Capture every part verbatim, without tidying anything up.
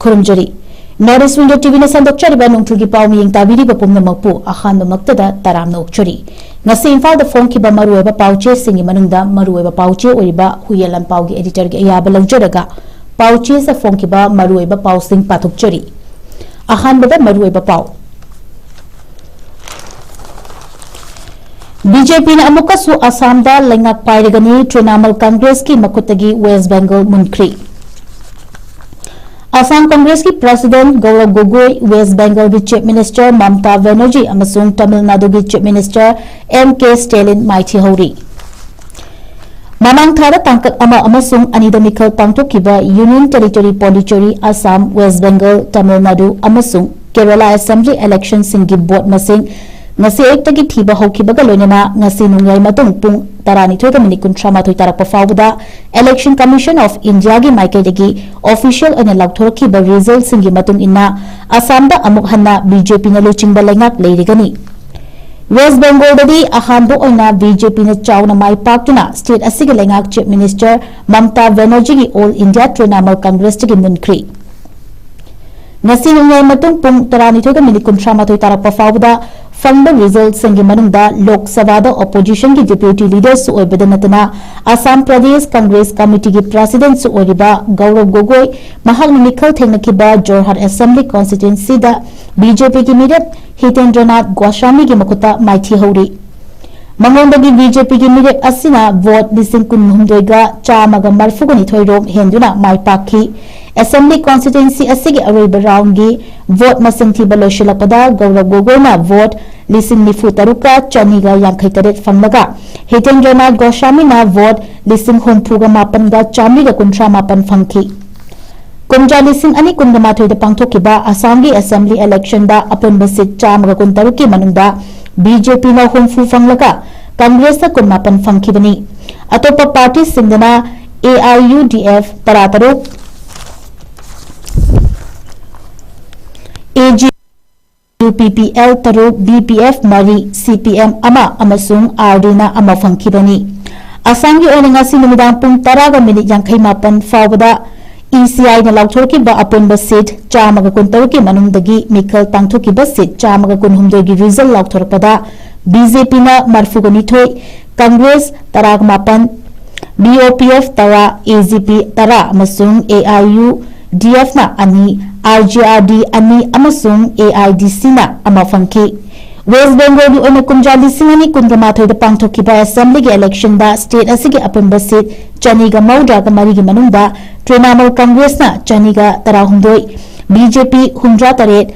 ꯈꯨꯔꯨꯝꯖꯔꯤ꯫ North East Window ꯇꯤꯚꯤꯅ ꯁꯟꯗꯣꯛꯆꯔꯤꯕ ꯅꯣꯡꯊꯨꯒꯤ ꯄꯥꯎ ꯃꯤꯌꯦꯡ ꯇꯥꯕꯤꯔꯤꯕ ꯄꯨꯝꯅꯃꯛꯄꯨ ꯑꯍꯥꯟꯕꯃꯛꯇꯗ ꯇꯔꯥꯝꯅ ꯑꯣꯛꯆꯔꯤ꯫ ꯉꯁꯤ ꯏꯝꯐꯥꯜꯗ ꯐꯣꯡꯈꯤꯕ ꯃꯔꯨꯑꯣꯏꯕ ꯄꯥꯎꯆꯦꯁꯤꯡꯒꯤ ꯃꯅꯨꯡꯗ ꯃꯔꯨꯑꯣꯏꯕ ꯄꯥꯎꯆꯦ ꯑꯣꯏꯔꯤꯕ ꯍꯨꯏꯌꯦꯟ ꯂꯥꯟꯄꯥꯎꯒꯤ editorꯒꯤ ꯑꯌꯥꯕ ꯂꯧꯖꯔꯒ ꯄꯥꯎꯆꯦꯁꯤꯗ ꯐꯣꯡꯈꯤꯕ ꯃꯔꯨꯑꯣꯏꯕ ꯄꯥꯎꯁꯤꯡ ꯄꯥꯊꯣꯛꯆꯔꯤ꯫ ꯑꯍꯥꯟꯕꯗ ꯃꯔꯨꯑꯣꯏꯕ ꯄꯥꯎ꯫ ꯕꯤ ꯖꯦ ꯄꯤꯅ ꯑꯃꯨꯛꯀꯁꯨ ꯑꯁꯥꯝꯗ ꯂꯩꯉꯥꯛ ꯄꯥꯏꯔꯒꯅꯤ, ꯇ꯭ꯔꯤꯅꯥꯃꯨꯜ ꯀꯪꯒ꯭ꯔꯦꯁꯀꯤ ꯃꯈꯨꯠꯇꯒꯤ ꯋꯦꯁ ꯕꯦꯡꯒꯜ ꯃꯨꯟꯈ꯭ꯔꯤ꯫ ꯑꯁꯥꯝ ꯀꯪꯒ꯭ꯔꯦꯁꯀꯤ president ꯒꯧꯔꯕ ꯒꯣꯒꯣꯏ, ꯋꯦꯁ ꯕꯦꯡꯒꯜꯒꯤ chief minister ꯃꯝꯇꯥ ꯕꯦꯅꯔꯖꯤ ꯑꯃꯁꯨꯡ ꯇꯥꯃꯤꯜ ꯅꯥꯗꯨꯒꯤ chief minister M K Stalin ꯃꯥꯏꯊꯤꯍꯧꯔꯤ꯫ ꯃꯃꯥꯡ ꯊꯥꯗ ꯇꯥꯡꯀꯛ ꯑꯃ ꯑꯃꯁꯨꯡ ꯑꯅꯤꯗ ꯃꯤꯈꯜ ꯄꯥꯡꯊꯣꯛꯈꯤꯕ Union Territory Pondicherry, Assam, west Bengal, Tamil Nadu ꯑꯃꯁꯨꯡ ꯀꯦꯔꯂꯥ assembly electionꯁꯤꯡꯒꯤ vote ꯃꯁꯤꯡ ꯉꯁꯤ ꯑꯌꯨꯛꯇꯒꯤ ꯊꯤꯕ ꯍꯧꯈꯤꯕꯒ ꯂꯣꯏꯅꯅ ꯉꯁꯤ ꯅꯣꯡꯌꯥꯏ ꯃꯇꯨꯡ ꯄꯨꯡ ꯇꯔꯥꯅꯤꯊꯣꯏꯒ minute ꯀꯨꯟꯊ꯭ꯔꯥ ꯃꯥꯊꯣꯏ ꯇꯥꯔꯛꯄ ꯐꯥꯎꯕꯗ Election Commission of Indiaꯒꯤ ꯃꯥꯏꯀꯩꯗꯒꯤ official ꯑꯣꯏꯅ ꯂꯥꯎꯊꯣꯔꯛꯈꯤꯕ resultꯁꯤꯡꯒꯤ ꯃꯇꯨꯡ ꯏꯟꯅ ꯑꯁꯥꯝꯗ ꯑꯃꯨꯛ ꯍꯟꯅ ꯕꯤ ꯖꯦ ꯄꯤꯅ ꯂꯨꯆꯤꯡꯕ ꯂꯩꯉꯥꯛ ꯂꯩꯔꯒꯅꯤ꯫ ꯋꯦꯁ ꯕꯦꯡꯒꯣꯜꯗꯗꯤ ꯑꯍꯥꯟꯕ ꯑꯣꯏꯅ ꯕꯤ ꯖꯦ ꯄꯤꯅ ꯆꯥꯎꯅ ꯃꯥꯏ ꯄꯥꯛꯇꯨꯅ state ꯑꯁꯤꯒꯤ ꯂꯩꯉꯥꯛ chief minister Mamta ꯕꯦꯅꯔꯖꯤꯒꯤ All India Trinamool Congressꯇꯒꯤ ꯃꯨꯟꯈ꯭ꯔꯤ꯫ ꯉꯁꯤ ꯅꯣꯡꯌꯥꯏ ꯃꯇꯨꯡ ꯄꯨꯡ ꯇꯔꯥꯅꯤꯊꯣꯏꯒ minute ꯀꯨꯟꯊ꯭ꯔꯥ ꯃꯥꯊꯣꯏ ꯇꯥꯔꯛꯄ ꯐꯥꯎꯕꯗ ꯐꯪꯕ resultꯁꯤꯡꯒꯤ ꯃꯅꯨꯡꯗ ꯂꯣꯛ ꯁꯚꯥꯗ oppositionꯒꯤ deputy leaderꯁꯨ ꯑꯣꯏꯕꯗ ꯅꯠꯇꯅ ꯑꯁꯥꯝ ꯄ꯭ꯔꯗꯦꯁ ꯀꯪꯒ꯭ꯔꯦꯁ committeeꯒꯤ presidentꯁꯨ ꯑꯣꯏꯔꯤꯕ ꯒꯧꯔꯕ ꯒꯣꯒꯣꯏ, ꯃꯍꯥꯛꯅ ꯃꯤꯈꯜ ꯊꯦꯡꯅꯈꯤꯕ ꯖꯣꯔꯍꯥꯠ assembly constituencyꯗ ꯕꯤ ꯖꯦ ꯄꯤꯒꯤ ꯃꯤꯔꯦꯞ ꯍꯤꯇꯦꯟꯗ꯭ꯔꯅꯥꯊ ꯒꯣꯁ꯭ꯋꯥꯃꯤꯒꯤ ꯃꯈꯨꯠꯇ ꯃꯥꯏꯊꯤꯍꯧꯔꯤ꯫ ꯃꯉꯣꯟꯗꯒꯤ ꯕꯤ ꯖꯦ ꯄꯤꯒꯤ ꯃꯤꯔꯦꯞ ꯑꯁꯤꯅ vote ꯂꯤꯁꯤꯡ ꯀꯨꯟꯍꯨꯝꯗꯣꯏꯒ ꯆꯥꯝꯃꯒ ꯃꯔꯤꯐꯨꯅꯤꯊꯣꯏ ꯔꯣꯝ ꯍꯦꯟꯗꯨꯅ ꯃꯥꯏ ꯄꯥꯛꯈꯤ꯫ Assembly constituency ꯑꯁꯤꯒꯤ ꯑꯔꯣꯏꯕ roundꯒꯤ vote ꯃꯁꯤꯡ ꯊꯤꯕ ꯂꯣꯏꯁꯤꯜꯂꯛꯄꯗ ꯒꯧꯔꯕ ꯒꯣꯒꯣꯏꯅ vote ꯂꯤꯁꯤꯡ ꯅꯤꯐꯨ ꯇꯔꯨꯛꯀ ꯆꯅꯤꯒ ꯌꯥꯡꯈꯩ ꯇꯔꯦꯠ ꯐꯪꯂꯒ ꯍꯤꯇꯦꯟꯗ꯭ꯔꯅꯥꯊ ꯒꯣꯁ꯭ꯋꯥꯃꯤꯅ vote ꯂꯤꯁꯤꯡ ꯍꯨꯝꯐꯨꯒ ꯃꯥꯄꯟꯒ ꯆꯥꯃꯔꯤꯒ ꯀꯨꯟꯊ꯭ꯥ ꯃꯥꯄꯟ ꯐꯪꯈꯤ꯫ ꯀꯨꯝꯖꯥ ꯂꯤꯁꯤꯡ ꯑꯅꯤ ꯀꯨꯟꯒ ꯃꯥꯊꯣꯏꯗ ꯄꯥꯡꯊꯣꯛꯈꯤꯕ ꯑꯁꯥꯝꯒꯤ assembly electionꯗ ꯑꯄꯨꯟꯕ seat ꯆꯥꯝꯃꯒ ꯀꯨꯟꯇꯔꯨꯛꯀꯤ ꯃꯅꯨꯡꯗ ꯕꯤ ꯖꯦ ꯄꯤꯅ ꯍꯨꯝꯐꯨ ꯐꯪꯂꯒ ꯀꯪꯒ꯭ꯔꯦꯁꯅ ꯀꯨꯟꯃꯥꯄꯟ ꯐꯪꯈꯤꯕꯅꯤ꯫ ꯑꯇꯣꯞꯄ partyꯁꯤꯡꯗꯅ A I U D F ꯇꯔꯥꯇꯔꯨꯛ, A G U P P L ꯇꯔꯨꯛ, ꯕꯤ ꯄꯤ ꯑꯦꯐ ꯃꯔꯤ, ꯁꯤ ꯄꯤ ꯑꯦꯝ ꯑꯃ ꯑꯃꯁꯨꯡ ꯑꯥꯔ ꯗꯤꯅ ꯑꯃ ꯐꯪꯈꯤꯕꯅꯤ꯫ ꯑꯁꯥꯝꯒꯤ ꯑꯣꯏꯅ ꯉꯁꯤ ꯅꯨꯃꯤꯗꯥꯡ ꯄꯨꯡ ꯇꯔꯥꯒ minute ꯌꯥꯡꯈꯩ ꯃꯥꯄꯟ ꯐꯥꯎꯕꯗ ECIꯅ ꯂꯥꯎꯊꯣꯔꯛꯈꯤꯕ ꯑꯄꯨꯟꯕ seat ꯆꯥꯝꯃꯒ ꯀꯨꯟꯇꯔꯨꯛꯀꯤ ꯃꯅꯨꯡꯗꯒꯤ ꯃꯤꯈꯜ ꯄꯥꯡꯊꯣꯛꯈꯤꯕ seat ꯆꯥꯝꯃꯒ ꯀꯨꯟꯍꯨꯝꯗꯣꯏꯒꯤ result ꯂꯥꯎꯊꯣꯔꯛꯄꯗ BJPꯅ ꯃꯔꯐꯨꯒ ꯅꯤꯊꯣꯏ, Congress ꯇꯔꯥꯃꯥꯄꯟ, BOPF ꯇꯔꯥ, AGP ꯇꯔꯥ ꯑꯃꯁꯨꯡ AIUDFꯅ ꯑꯅꯤ, RJRD ꯑꯅꯤ ꯑꯃꯁꯨꯡ AIDCꯅ ꯑꯃ ꯐꯪꯈꯤ꯫ West Bengalꯒꯤ ꯑꯣꯏꯅ ꯀꯨꯝꯖꯥ ꯂꯤꯁꯤꯡ ꯑꯅꯤ ꯀꯨꯟꯒ ꯃꯥꯊꯣꯏꯗ ꯄꯥꯡꯊꯣꯛꯈꯤꯕ assemblyꯒꯤ electionꯗ state ꯑꯁꯤꯒꯤ ꯑꯄꯨꯟꯕ seat ꯆꯅꯤꯒ ꯃꯧꯗ꯭ꯔꯥꯒ ꯃꯔꯤꯒꯤ ꯃꯅꯨꯡꯗ Trinamool Congressꯅ ꯆꯅꯤꯒ ꯇꯔꯥꯍꯨꯝꯗꯣꯏ, BJP ꯍꯨꯝꯗ꯭ꯔꯥ ꯇꯔꯦꯠ,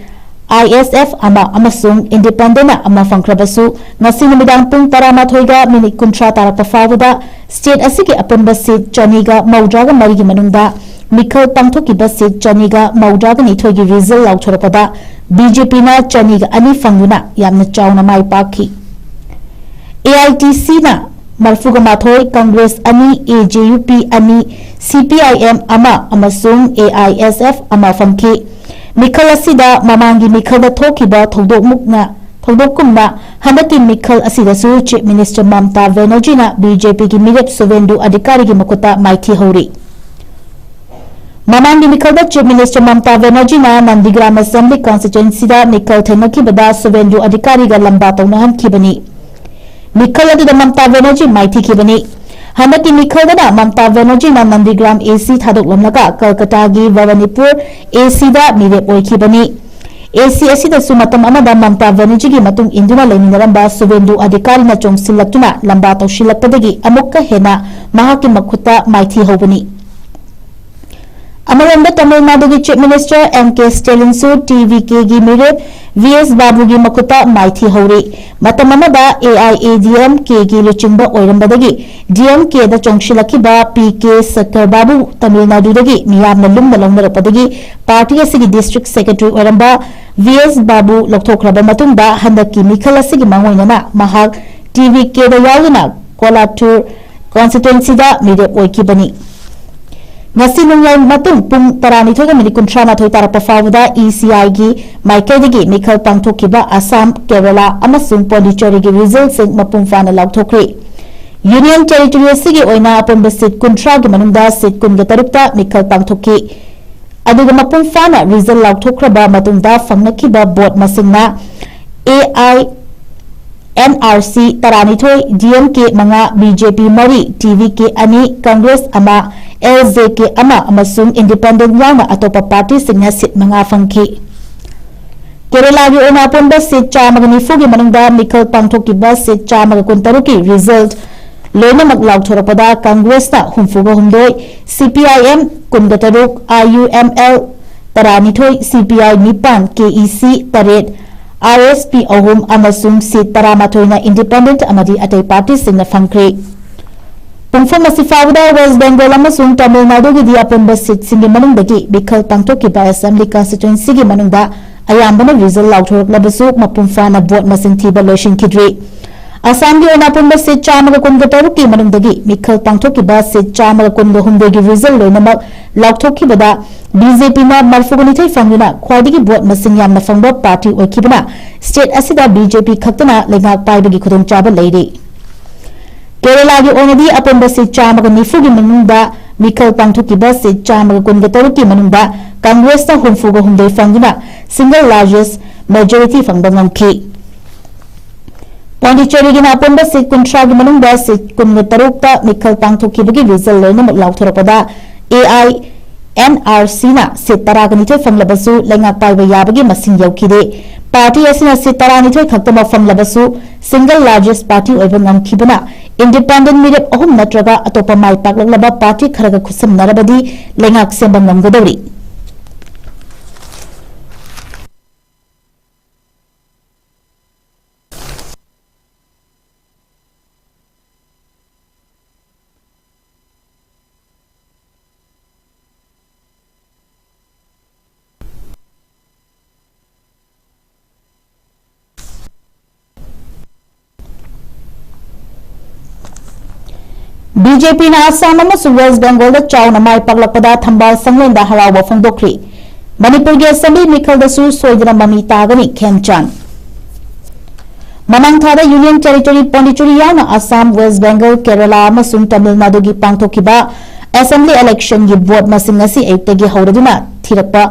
ISF ꯑꯃ ꯑꯃꯁꯨꯡ independentꯅ ꯑꯃ ꯐꯪꯈ꯭ꯔꯕꯁꯨ, ꯉꯁꯤ ꯅꯨꯃꯤꯗꯥꯡ ꯄꯨꯡ ꯇꯔꯥꯃꯥꯊꯣꯏꯒ minute ꯀꯨꯟꯊ꯭ꯔꯥ ꯇꯥꯔꯛꯄ ꯐꯥꯎꯕꯗ state ꯑꯁꯤꯒꯤ ꯑꯄꯨꯟꯕ seat ꯆꯅꯤꯒ ꯃꯧꯗ꯭ꯔꯥꯒ ꯃꯔꯤꯒꯤ ꯃꯅꯨꯡꯗ ꯃꯤꯈꯜ ꯄꯥꯡꯊꯣꯛꯈꯤꯕ seat ꯆꯅꯤꯒ ꯃꯧꯗ꯭ꯔꯥꯒ ꯅꯤꯊꯣꯏꯒꯤ result ꯂꯥꯎꯊꯣꯔꯛꯄꯗ BJPꯅ ꯆꯅꯤꯒ ꯑꯅꯤ ꯐꯪꯗꯨꯅ ꯌꯥꯝꯅ ꯆꯥꯎꯅ ꯃꯥꯏ ꯄꯥꯛꯈꯤ꯫ AITCꯅ ꯃꯔꯐꯨꯒ ꯃꯥꯊꯣꯏ, Congress ꯑꯅꯤ, AJUP ꯑꯅꯤ, CPIM ꯑꯃ ꯑꯃꯁꯨꯡ AISF ꯑꯃ ꯐꯪꯈꯤ꯫ ꯃꯤꯈꯜ ꯑꯁꯤꯗ ꯃꯃꯥꯡꯒꯤ ꯃꯤꯈꯜꯗ ꯊꯣꯛꯈꯤꯕ ꯊꯧꯗꯣꯛꯃꯨꯛꯅ, ꯊꯧꯗꯣꯛꯀꯨꯝꯅ ꯍꯟꯗꯛꯀꯤ ꯃꯤꯈꯜ ꯑꯁꯤꯗꯁꯨ Chief Minister ꯃꯝꯇꯥ ꯕꯦꯅꯔꯖꯤꯅ BJPꯒꯤ ꯃꯤꯔꯦꯞ ꯁꯨꯚꯦꯟꯗꯨ ꯑꯙꯤꯀꯥꯔꯤꯒꯤ ꯃꯈꯨꯠꯇ ꯃꯥꯏꯊꯤꯍꯧꯔꯤ꯫ ꯃꯃꯥꯡꯒꯤ ꯃꯤꯈꯜꯗ Chief Minister Mamta ꯕꯦꯅꯔꯖꯤꯅ Nandigram Assembly Constituencyꯗ ꯃꯤꯈꯜ ꯊꯦꯡꯅꯈꯤꯕꯗ ꯁꯨꯚꯦꯟꯗꯨ ꯑꯙꯤꯀꯥꯔꯤꯒ ꯂꯝꯕꯥ ꯇꯧꯅꯍꯟꯈꯤꯕꯅꯤ꯫ ꯃꯤꯈꯜ ꯑꯗꯨꯗ ꯃꯝꯇꯥ ꯕꯦꯅꯔꯖꯤ ꯃꯥꯏꯊꯤꯈꯤꯕꯅꯤ꯫ ꯍꯟꯗꯛꯀꯤ ꯃꯤꯈꯜꯗꯅ ꯃꯝꯇꯥ ꯕꯦꯅꯔꯖꯤꯅ ꯅꯟꯗꯤꯒ꯭ꯔꯥꯝ AC ꯊꯥꯗꯣꯛꯂꯝꯂꯒ ꯀꯜꯀꯇꯥꯒꯤ ꯚꯕꯅꯤꯄꯨꯔ ACꯗ ꯃꯤꯔꯦꯞ ꯑꯣꯏꯈꯤꯕꯅꯤ꯫ AC ꯑꯁꯤꯗꯁꯨ ꯃꯇꯝ ꯑꯃꯗ ꯃꯝꯇꯥ ꯕꯦꯅꯔꯖꯤꯒꯤ ꯃꯇꯨꯡ ꯏꯟꯗꯨꯅ ꯂꯩꯃꯤꯟꯅꯔꯝꯕ ꯁꯨꯚꯦꯟꯗꯨ ꯑꯙꯤꯀꯥꯔꯤꯅ ꯆꯣꯡꯁꯤꯜꯂꯛꯇꯨꯅ ꯂꯝꯕꯥ ꯇꯧꯁꯤꯜꯂꯛꯄꯗꯒꯤ ꯑꯃꯨꯛꯀ ꯍꯦꯟꯅ ꯃꯍꯥꯛꯀꯤ ꯃꯈꯨꯠꯇ ꯃꯥꯏꯊꯤꯍꯧꯕꯅꯤ꯫ ꯑꯃꯔꯣꯝꯗ ꯇꯥꯃꯤꯜ ꯅꯥꯗꯨꯒꯤ Chief Minister M K Stalinꯁꯨ TVKꯒꯤ ꯃꯤꯔꯦꯞ V S ꯕꯥꯕꯨꯒꯤ ꯃꯈꯨꯠꯇ ꯃꯥꯏꯊꯤꯍꯧꯔꯤ꯫ ꯃꯇꯝ ꯑꯃꯗ AIADMKꯒꯤ ꯂꯨꯆꯤꯡꯕ ꯑꯣꯏꯔꯝꯕꯗꯒꯤ DMKꯗ ꯆꯣꯡꯁꯤꯜꯂꯛꯈꯤꯕ P K ꯁꯛꯀꯔ ꯕꯥꯕꯨ ꯇꯥꯃꯤꯜ ꯅꯥꯗꯨꯗꯒꯤ ꯃꯤꯌꯥꯝꯅ ꯂꯨꯝꯅ ꯂꯧꯅꯔꯛꯄꯗꯒꯤ party ꯑꯁꯤꯒꯤ district secretary ꯑꯣꯏꯔꯝꯕ V S ꯕꯥꯕꯨ ꯂꯧꯊꯣꯛꯈ꯭ꯔꯕ ꯃꯇꯨꯡꯗ ꯍꯟꯗꯛꯀꯤ ꯃꯤꯈꯜ ꯑꯁꯤꯒꯤ ꯃꯥꯡꯑꯣꯏꯅꯅ ꯃꯍꯥꯛ TVKꯗ ꯌꯥꯎꯗꯨꯅ ꯀꯣꯂꯥꯊꯨꯔ constituencyꯗ ꯃꯤꯔꯦꯞ ꯑꯣꯏꯈꯤꯕꯅꯤ꯫ ꯉꯁꯤ ꯅꯣꯡꯌꯥꯏ ꯃꯇꯨꯡ ꯄꯨꯡ ꯇꯔꯥꯅꯤꯊꯣꯏꯒ minute ꯀꯨꯟꯊ꯭ꯔꯥ ꯃꯥꯊꯣꯏ ꯇꯥꯔꯛꯄ ꯐꯥꯎꯕꯗ ECIꯒꯤ ꯃꯥꯏꯀꯩꯗꯒꯤ ꯃꯤꯈꯜ ꯄꯥꯡꯊꯣꯛꯈꯤꯕ ꯑꯁꯥꯝ, ꯀꯦꯔꯂꯥ ꯑꯃꯁꯨꯡ ꯄꯣꯟꯗꯤꯆꯦꯔꯤꯒꯤ resultꯁꯤꯡ ꯃꯄꯨꯡ ꯐꯥꯅ ꯂꯥꯎꯊꯣꯛꯈ꯭ꯔꯦ꯫ Union Territory ꯑꯁꯤꯒꯤ ꯑꯣꯏꯅ ꯑꯄꯨꯟꯕ seat ꯀꯨꯟꯊ꯭ꯔꯥꯒꯤ ꯃꯅꯨꯡꯗ seat ꯀꯨꯟꯒ ꯇꯔꯨꯛꯇ ꯃꯤꯈꯜ ꯄꯥꯡꯊꯣꯛꯈꯤ꯫ ꯑꯗꯨꯒ ꯃꯄꯨꯡ ꯐꯥꯅ result ꯂꯥꯎꯊꯣꯛꯈ꯭ꯔꯕ ꯃꯇꯨꯡꯗ ꯐꯪꯅꯈꯤꯕ vote ꯃꯁꯤꯡꯅ A I N R C ꯇꯔꯥꯅꯤꯊꯣꯏ, D M K ꯃꯉꯥ, B J P ꯃꯔꯤ, T V K ꯑꯅꯤ, Congress ꯑꯃ, L J K ꯑꯃ ꯑꯃꯁꯨꯡ independent ꯌꯥꯎꯅ ꯑꯇꯣꯞꯄ partyꯁꯤꯡꯅ seat ꯃꯉꯥ ꯐꯪꯈꯤ꯫ ꯀꯦꯔꯦꯂꯥꯒꯤ ꯑꯣꯏꯅ ꯑꯄꯨꯟꯕ seat ꯆꯥꯝꯃꯒ ꯅꯤꯐꯨꯒꯤ ꯃꯅꯨꯡꯗ ꯃꯤꯈꯜ ꯄꯥꯡꯊꯣꯛꯈꯤꯕ seat ꯆꯥꯝꯃꯒ ꯀꯨꯟꯇꯔꯨꯛꯀꯤ result ꯂꯣꯏꯅꯃꯛ ꯂꯥꯎꯊꯣꯔꯛꯄꯗ Congressꯅ ꯍꯨꯝꯐꯨꯒ ꯍꯨꯝꯗꯣꯏ, C P I M ꯀꯨꯟꯒ ꯇꯔꯨꯛ, I U M L ꯇꯔꯥꯅꯤꯊꯣꯏ, C P I ꯅꯤꯄꯥꯟ, K E C ꯇꯔꯦꯠ, R S P ꯑꯍꯨꯝ ꯑꯃꯁꯨꯡ seat ꯇꯔꯥꯃꯥꯊꯣꯏꯅ independent ꯑꯃꯗꯤ ꯑꯇꯩ partyꯁꯤꯡꯅ ꯐꯪꯈ꯭ꯔꯦ꯫ ꯄꯨꯡꯐꯝ ꯑꯁꯤ ꯐꯥꯎꯕꯗ West Bengal ꯑꯃꯁꯨꯡ ꯇꯥꯃꯤꯜ ꯅꯥꯗꯨꯒꯤꯗꯤ ꯑꯄꯨꯟꯕ seatꯁꯤꯡꯒꯤ ꯃꯅꯨꯡꯗꯒꯤ ꯃꯤꯈꯜ ꯄꯥꯡꯊꯣꯛꯈꯤꯕ assembly constituencyꯒꯤ ꯃꯅꯨꯡꯗ ꯑꯌꯥꯝꯕꯅ result ꯂꯥꯎꯊꯣꯔꯛꯂꯕꯁꯨ ꯃꯄꯨꯡ ꯐꯥꯅ vote ꯃꯁꯤꯡ ꯊꯤꯕ ꯂꯣꯏꯁꯤꯟꯈꯤꯗ꯭ꯔꯤ꯫ ꯑꯁꯥꯝꯒꯤ ꯑꯣꯏꯅ ꯑꯄꯨꯟꯕ seat ꯆꯥꯝꯃꯒ ꯀꯨꯟꯒ ꯇꯔꯨꯛꯀꯤ ꯃꯅꯨꯡꯗꯒꯤ ꯃꯤꯈꯜ ꯄꯥꯡꯊꯣꯛꯈꯤꯕ seat ꯆꯥꯝꯃꯒ ꯀꯨꯟꯒ ꯍꯨꯝꯗꯣꯏꯒꯤ result ꯂꯣꯏꯅꯃꯛ ꯂꯥꯎꯊꯣꯛꯈꯤꯕꯗ B J Pꯅ ꯃꯔꯤꯐꯨꯒ ꯅꯤꯊꯣꯏ ꯐꯪꯗꯨꯅ ꯈ꯭ꯋꯥꯏꯗꯒꯤ vote ꯃꯁꯤꯡ ꯌꯥꯝꯅ ꯐꯪꯕ party ꯑꯣꯏꯈꯤꯕꯅ state ꯑꯁꯤꯗ B J P ꯈꯛꯇꯅ ꯂꯩꯉꯥꯛ ꯄꯥꯏꯕꯒꯤ ꯈꯨꯗꯣꯡꯆꯥꯕ ꯂꯩꯔꯤ꯫ ꯀꯦꯔꯦꯂꯥꯒꯤ ꯑꯣꯏꯅꯗꯤ ꯑꯄꯨꯟꯕ seat ꯆꯥꯝꯃꯒ ꯅꯤꯐꯨꯒꯤ ꯃꯅꯨꯡꯗ ꯃꯤꯈꯜ ꯄꯥꯡꯊꯣꯛꯈꯤꯕ seat ꯆꯥꯝꯃꯒ ꯀꯨꯟꯒ ꯇꯔꯨꯛꯀꯤ ꯃꯅꯨꯡꯗ Congressꯅ ꯍꯨꯝꯐꯨꯒ ꯍꯨꯝꯗꯣꯏ ꯐꯪꯗꯨꯅ single largest majority ꯐꯪꯕ ꯉꯝꯈꯤ꯫ ꯄꯣꯟꯗꯤꯆꯦꯔꯤꯒꯤꯅ ꯑꯄꯨꯟꯕ seat ꯀꯨꯟꯊ꯭ꯔꯥꯒꯤ ꯃꯅꯨꯡꯗ seat ꯀꯨꯟꯒ ꯇꯔꯨꯛꯇ ꯃꯤꯈꯜ ꯄꯥꯡꯊꯣꯛꯈꯤꯕꯒꯤ result ꯂꯣꯏꯅꯃꯛ ꯂꯥꯎꯊꯣꯔꯛꯄꯗ A I N R Cꯅ seat ꯇꯔꯥꯒ ꯅꯤꯊꯣꯏ ꯐꯪꯂꯕꯁꯨ ꯂꯩꯉꯥꯛ ꯄꯥꯏꯕ ꯌꯥꯕꯒꯤ ꯃꯁꯤꯡ ꯌꯧꯈꯤꯗꯦ꯫ Party ꯑꯁꯤꯅ seat ꯇꯔꯥꯅꯤꯊꯣꯏ ꯈꯛꯇꯃꯛ ꯐꯪꯂꯕꯁꯨ single largest party ꯑꯣꯏꯕ ꯉꯝꯈꯤꯕꯅ independent ꯃꯤꯔꯦꯞ ꯑꯍꯨꯝ ꯅꯠꯇ꯭ꯔꯒ ꯑꯇꯣꯞꯄ ꯃꯥꯏ ꯄꯥꯛꯂꯛꯂꯕ party ꯈꯔꯒ ꯈꯨꯠꯁꯝꯅꯔꯕꯗꯤ ꯂꯩꯉꯥꯛ ꯁꯦꯝꯕ ꯉꯝꯒꯗꯧꯔꯤ꯫ B J Pꯅ ꯑꯁꯥꯝ ꯑꯃꯁꯨꯡ West Bengalꯗ ꯆꯥꯎꯅ ꯃꯥꯏ ꯄꯥꯛꯂꯛꯄꯗ ꯊꯝꯕꯥꯜ ꯁꯪꯂꯦꯟꯗ ꯍꯔꯥꯎꯕ ꯐꯣꯡꯗꯣꯛꯈ꯭ꯔꯤ꯫ ꯃꯅꯤꯄꯨꯔꯒꯤ assembly ꯃꯤꯈꯜꯗꯁꯨ ꯁꯣꯏꯗꯅ ꯃꯃꯤ ꯇꯥꯒꯅꯤ꯫ ꯈꯦꯝꯆꯥꯟ꯫ ꯃꯃꯥꯡ ꯊꯥꯗ Union Territory Pondicherry ꯌꯥꯎꯅ ꯑꯁꯥꯝ, ꯋꯦꯁ ꯕꯦꯡꯒꯜ, ꯀꯦꯔꯂꯥ ꯑꯃꯁꯨꯡ ꯇꯥꯃꯤꯜ ꯅꯥꯗꯨꯒꯤ ꯄꯥꯡꯊꯣꯛꯈꯤꯕ Assembly election ꯒꯤ vote ꯃꯁꯤꯡ ꯉꯁꯤ ꯑꯌꯨꯛꯇꯒꯤ ꯍꯧꯔꯗꯨꯅ ꯊꯤꯔꯛꯄ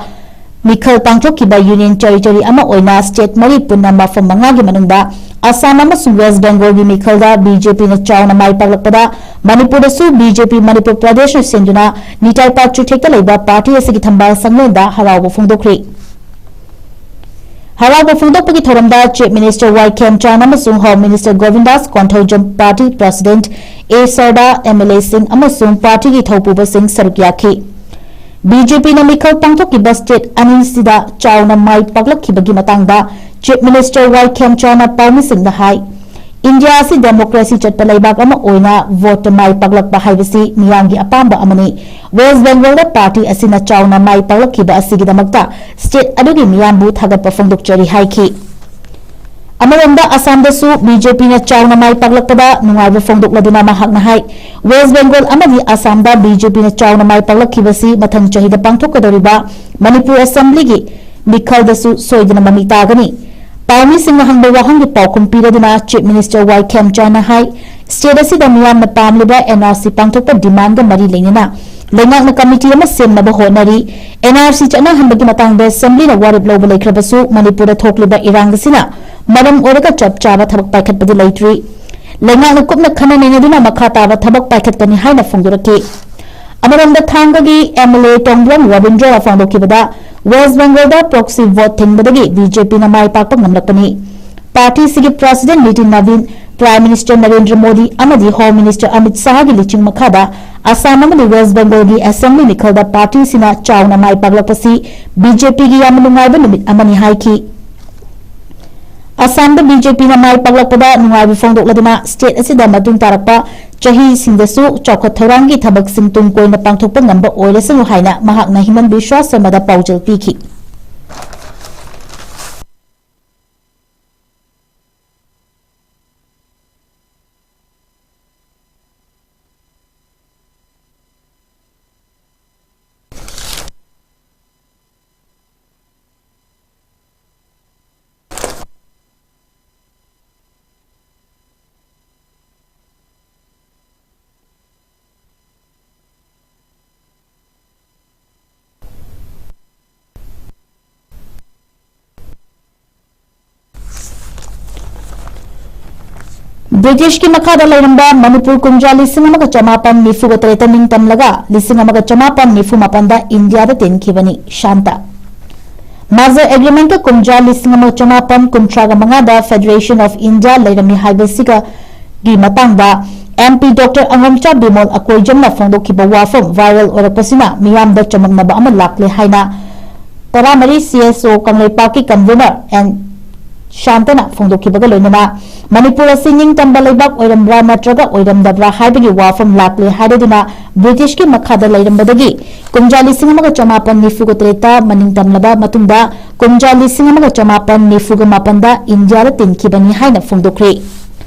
ꯃꯤꯈꯜ ꯄꯥꯡꯊꯣꯛꯈꯤꯕ Union Territory ꯑꯃ ꯑꯣꯏꯅ state ꯃꯔꯤ ꯄꯨꯟꯅ ꯃꯐꯝ ꯃꯉꯥꯒꯤ ꯃꯅꯨꯡꯗ ꯑꯁꯥꯝ ꯑꯃꯁꯨꯡ ꯋꯦꯁ ꯕꯦꯡꯒꯜꯒꯤ ꯃꯤꯈꯜꯗ BJP ꯅ ꯆꯥꯎꯅ ꯃꯥꯏ ꯄꯥꯛꯂꯛꯄꯗ, ꯃꯅꯤꯄꯨꯔꯗꯁꯨ BJP ꯃꯅꯤꯄꯨꯔ ꯄ꯭ꯔꯗꯦꯁꯅ ꯁꯦꯝꯗꯨꯅ ꯅꯤꯇꯥꯏ ꯄꯥꯠ ꯆꯨꯊꯦꯛꯇ ꯂꯩꯕ party ꯑꯁꯤꯒꯤ ꯊꯝꯕꯥꯜ ꯁꯪꯂꯦꯟꯗ ꯍꯔꯥꯎꯕ ꯐꯣꯡꯗꯣꯛꯈ꯭ꯔꯤ꯫ ꯍꯔꯥꯎꯕ ꯐꯣꯡꯗꯣꯛꯄꯒꯤ ꯊꯧꯔꯝꯗ Chief Minister ꯋꯥꯏ ꯈꯦꯝꯆꯥꯟ ꯑꯃꯁꯨꯡ Home Minister ꯒꯣꯕꯤꯟꯗꯥꯁ Konthoujam, party president ꯑꯦ ꯁꯔꯗꯥ, MLA ꯁꯤꯡ ꯑꯃꯁꯨꯡ party ꯒꯤ ꯊꯧꯄꯨꯕꯁꯤꯡ ꯁꯔꯨꯛ ꯌꯥꯈꯤ꯫ BJP ꯅ ꯃꯤꯈꯜ ꯄꯥꯡꯊꯣꯛꯈꯤꯕ state ꯑꯅꯤꯁꯤꯗ ꯆꯥꯎꯅ ꯃꯥꯏ ꯄꯥꯛꯂꯛꯈꯤꯕꯒꯤ ꯃꯇꯥꯡꯗ Chief Minister ꯋꯥꯏ ꯈꯦꯝꯆꯥꯟꯅ ꯄꯥꯎꯃꯤꯁꯤꯡꯗ ꯍꯥꯏ, ꯏꯟꯗꯤꯌꯥ ꯑꯁꯤ democracy ꯆꯠꯄ ꯂꯩꯕꯥꯛ ꯑꯃ ꯑꯣꯏꯅ vote ꯇ ꯃꯥꯏ ꯄꯥꯛꯂꯛꯄ ꯍꯥꯏꯕꯁꯤ ꯃꯤꯌꯥꯝꯒꯤ ꯑꯄꯥꯝꯕ ꯑꯃꯅꯤ꯫ ꯋꯦꯁ ꯕꯦꯡꯒꯣꯜꯗ party ꯑꯁꯤꯅ ꯆꯥꯎꯅ ꯃꯥꯏ ꯄꯥꯛꯂꯛꯈꯤꯕ ꯑꯁꯤꯒꯤꯗꯃꯛꯇ state ꯑꯗꯨꯒꯤ ꯃꯤꯌꯥꯝꯕꯨ ꯊꯥꯒꯠꯄ ꯐꯣꯡꯗꯣꯛꯆꯔꯤ ꯍꯥꯏꯈꯤ꯫ ꯑꯃꯔꯣꯝꯗ ꯑꯁꯥꯝꯗꯁꯨ BJP ꯅ ꯆꯥꯎꯅ ꯃꯥꯏ ꯄꯥꯛꯂꯛꯄꯗ ꯅꯨꯡꯉꯥꯏꯕ ꯐꯣꯡꯗꯣꯛꯂꯗꯨꯅ ꯃꯍꯥꯛꯅ ꯍꯥꯏ, ꯋꯦꯁ ꯕꯦꯡꯒꯣꯜ ꯑꯃꯗꯤ ꯑꯁꯥꯝꯗ BJP ꯅ ꯆꯥꯎꯅ ꯃꯥꯏ ꯄꯥꯛꯂꯛꯈꯤꯕꯁꯤ ꯃꯊꯪ ꯆꯍꯤꯗ ꯄꯥꯡꯊꯣꯛꯀꯗꯧꯔꯤꯕ ꯃꯅꯤꯄꯨꯔ Assembly ꯒꯤ ꯃꯤꯈꯜꯗꯁꯨ ꯁꯣꯏꯗꯅ ꯃꯃꯤ ꯇꯥꯒꯅꯤ꯫ ꯄꯥꯎꯃꯤꯁꯤꯡꯅ ꯍꯪꯕ ꯋꯥꯍꯪꯒꯤ ꯄꯥꯎꯈꯨꯝ ꯄꯤꯔꯗꯨꯅ Chief Minister ꯋꯥꯏ ꯈꯦꯝꯆꯥꯟꯅ ꯍꯥꯏ, state ꯑꯁꯤꯗ ꯃꯤꯌꯥꯝꯅ ꯄꯥꯝꯂꯤꯕ NRC ꯄꯥꯡꯊꯣꯛꯄ demand ꯒ ꯃꯔꯤ ꯂꯩꯅꯅ ꯂꯩꯉꯥꯛꯅ committee ꯑꯃ ꯁꯦꯝꯅꯕ ꯍꯣꯠꯅꯔꯤ꯫ NRC ꯆꯠꯅꯍꯟꯕꯒꯤ ꯃꯇꯥꯡꯗ Assembly ꯅ ꯋꯥꯔꯦꯞ ꯂꯧꯕ ꯂꯩꯈ꯭ꯔꯕꯁꯨ ꯃꯅꯤꯄꯨꯔꯗ ꯊꯣꯛꯂꯤꯕ ꯏꯔꯥꯡ ꯑꯁꯤꯅ ꯃꯔꯝ ꯑꯣꯏꯔꯒ ꯆꯞ ꯆꯥꯕ ꯊꯕꯛ ꯄꯥꯏꯈꯠꯄꯗꯤ ꯂꯩꯇ꯭ꯔꯤ꯫ ꯂꯩꯉꯥꯛꯅ ꯀꯨꯞꯅ ꯈꯟꯅ ꯅꯩꯅꯗꯨꯅ ꯃꯈꯥ ꯇꯥꯕ ꯊꯕꯛ ꯄꯥꯏꯈꯠꯀꯅꯤ ꯍꯥꯏꯅ ꯐꯣꯡꯗꯣꯔꯛꯈꯤ꯫ ꯑꯃꯔꯣꯝꯗ ꯊꯥꯡꯒꯒꯤ MLA ꯇꯣꯡꯕ꯭ꯔꯣꯝ ꯔꯕꯤꯟꯗ꯭ꯔꯅ ꯐꯣꯡꯗꯣꯛꯈꯤꯕꯗ, ꯋꯦꯁ ꯕꯦꯡꯒꯜꯗ proxy vote ꯊꯤꯡꯕꯗꯒꯤ BJP ꯅ ꯃꯥꯏ ꯄꯥꯛꯄ ꯉꯝꯂꯛꯄꯅꯤ꯫ Party ꯁꯤꯒꯤ President ꯅꯤꯇꯤꯟ ꯅꯕꯤꯟ, Prime Minister ꯅꯔꯦꯟꯗ꯭ꯔ ꯃꯣꯗꯤ ꯑꯃꯗꯤ Home Minister ꯑꯃꯤꯠ ꯁꯥꯍꯒꯤ ꯂꯨꯆꯤꯡ ꯃꯈꯥꯗ ꯑꯁꯥꯝ ꯑꯃꯗꯤ ꯋꯦꯁ ꯕꯦꯡꯒꯜꯒꯤ Assembly ꯃꯤꯈꯜꯗ party ꯁꯤꯅ ꯆꯥꯎꯅ ꯃꯥꯏ ꯄꯥꯛꯂꯛꯄꯁꯤ BJP ꯒꯤ ꯌꯥꯝꯅ ꯅꯨꯡꯉꯥꯏꯕ ꯅꯨꯃꯤꯠ ꯑꯃꯅꯤ ꯍꯥꯏꯈꯤ꯫ ꯑꯁꯥꯝꯗ BJP ꯅ ꯃꯥꯏ ꯄꯥꯛꯂꯛꯄꯗ ꯅꯨꯡꯉꯥꯏꯕ ꯐꯣꯡꯗꯣꯛꯂꯗꯨꯅ state ꯑꯁꯤꯗ ꯃꯇꯨꯡ ꯇꯥꯔꯛꯄ ꯆꯍꯤꯁꯤꯡꯗꯁꯨ ꯆꯥꯎꯈꯠ ꯊꯧꯔꯥꯡꯒꯤ ꯊꯕꯛꯁꯤꯡ ꯇꯨꯡ ꯀꯣꯏꯅ ꯄꯥꯡꯊꯣꯛꯄ ꯉꯝꯕ ꯑꯣꯏꯔꯁꯅꯨ ꯍꯥꯏꯅ ꯃꯍꯥꯛꯅ ꯍꯤꯃꯟ ꯕꯤꯁ꯭ꯋꯥ ꯁꯔꯃꯗ ꯄꯥꯎꯖꯦꯜ ꯄꯤꯈꯤ꯫ ꯕ꯭ꯔꯤꯇꯤꯁꯀꯤ ꯃꯈꯥꯗ ꯂꯩꯔꯝꯕ ꯃꯅꯤꯄꯨꯔ ꯀꯨꯝꯖꯥ ꯂꯤꯁꯤꯡ ꯑꯃꯒ ꯆꯃꯥꯄꯟ ꯅꯤꯐꯨꯒ ꯇꯔꯦꯠꯇ ꯅꯤꯡꯇꯝꯂꯒ ꯂꯤꯁꯤꯡ ꯑꯃꯒ ꯆꯃꯥꯄꯟ ꯅꯤꯐꯨ ꯃꯥꯄꯟꯗ ꯏꯟꯗꯤꯌꯥꯗ ꯇꯤꯟꯈꯤꯕꯅꯤ꯫ ꯁꯥꯟꯇ꯫ ꯃꯥꯖꯔ ꯑꯦꯒ꯭ꯔꯤꯃꯦꯟꯠꯀ ꯀꯨꯝꯖꯥ ꯂꯤꯁꯤꯡ ꯑꯃ ꯆꯃꯥꯄꯟ ꯀꯨꯟꯊ꯭ꯔꯥꯒ ꯃꯉꯥꯗ ꯐꯦꯗꯔꯦꯁꯟ ꯑꯣꯐ ꯏꯟꯗꯤꯌꯥ ꯂꯩꯔꯝꯃꯤ ꯍꯥꯏꯕꯁꯤꯒ ꯒꯤ ꯃꯇꯥꯡꯗ ꯑꯦꯝ ꯄꯤ ꯗꯣꯛꯇꯔ ꯑꯉꯣꯝꯆꯥ ꯕꯤꯃꯣꯜ ꯑꯀꯣꯏꯖꯝꯅ ꯐꯣꯡꯗꯣꯛꯈꯤꯕ ꯋꯥꯐꯝ ꯚꯥꯏꯔꯦꯜ ꯑꯣꯏꯔꯛꯄꯁꯤꯅ ꯃꯤꯌꯥꯝꯗ ꯆꯃꯝꯅꯕ ꯑꯃ ꯂꯥꯛꯂꯦ ꯍꯥꯏꯅ ꯇꯔꯥꯃꯔꯤ ꯁꯤ ꯑꯦꯁ ꯑꯣ ꯀꯪꯂꯩꯄꯥꯛꯀꯤ ꯀꯟꯚꯦꯅꯔ ꯑꯦꯟ ꯁꯥꯟꯇꯅ ꯐꯣꯡꯗꯣꯛꯈꯤꯕꯒ ꯂꯣꯏꯅꯅ ꯃꯅꯤꯄꯨꯔ ꯑꯁꯤ ꯅꯤꯡꯇꯝꯕ ꯂꯩꯕꯥꯛ ꯑꯣꯏꯔꯝꯕ꯭ꯔꯥ ꯅꯠꯇ꯭ꯔꯒ ꯑꯣꯏꯔꯝꯗꯕ꯭ꯔꯥ ꯍꯥꯏꯕꯒꯤ ꯋꯥꯐꯝ ꯂꯥꯛꯂꯦ ꯍꯥꯏꯔꯗꯨꯅ ꯕ꯭ꯔꯤꯇꯤꯁꯀꯤ ꯃꯈꯥꯗ ꯂꯩꯔꯝꯕꯗꯒꯤ ꯀꯨꯝꯖꯥ ꯂꯤꯁꯤꯡ ꯑꯃꯒ ꯆꯃꯥꯄꯟ ꯅꯤꯐꯨꯒ ꯇꯔꯦꯠꯇ ꯃꯅꯤꯡ ꯇꯝꯂꯕ ꯃꯇꯨꯡꯗ ꯀꯨꯝꯖꯥ ꯂꯤꯁꯤꯡ ꯑꯃꯒ ꯆꯃꯥꯄꯟ ꯅꯤꯐꯨꯒ ꯃꯥꯄꯟꯗ ꯏꯟꯗꯤꯌꯥꯗ ꯇꯤꯟꯈꯤꯕꯅꯤ ꯍꯥꯏꯅ ꯐꯣꯡꯗꯣꯛꯈ꯭ꯔꯤ꯫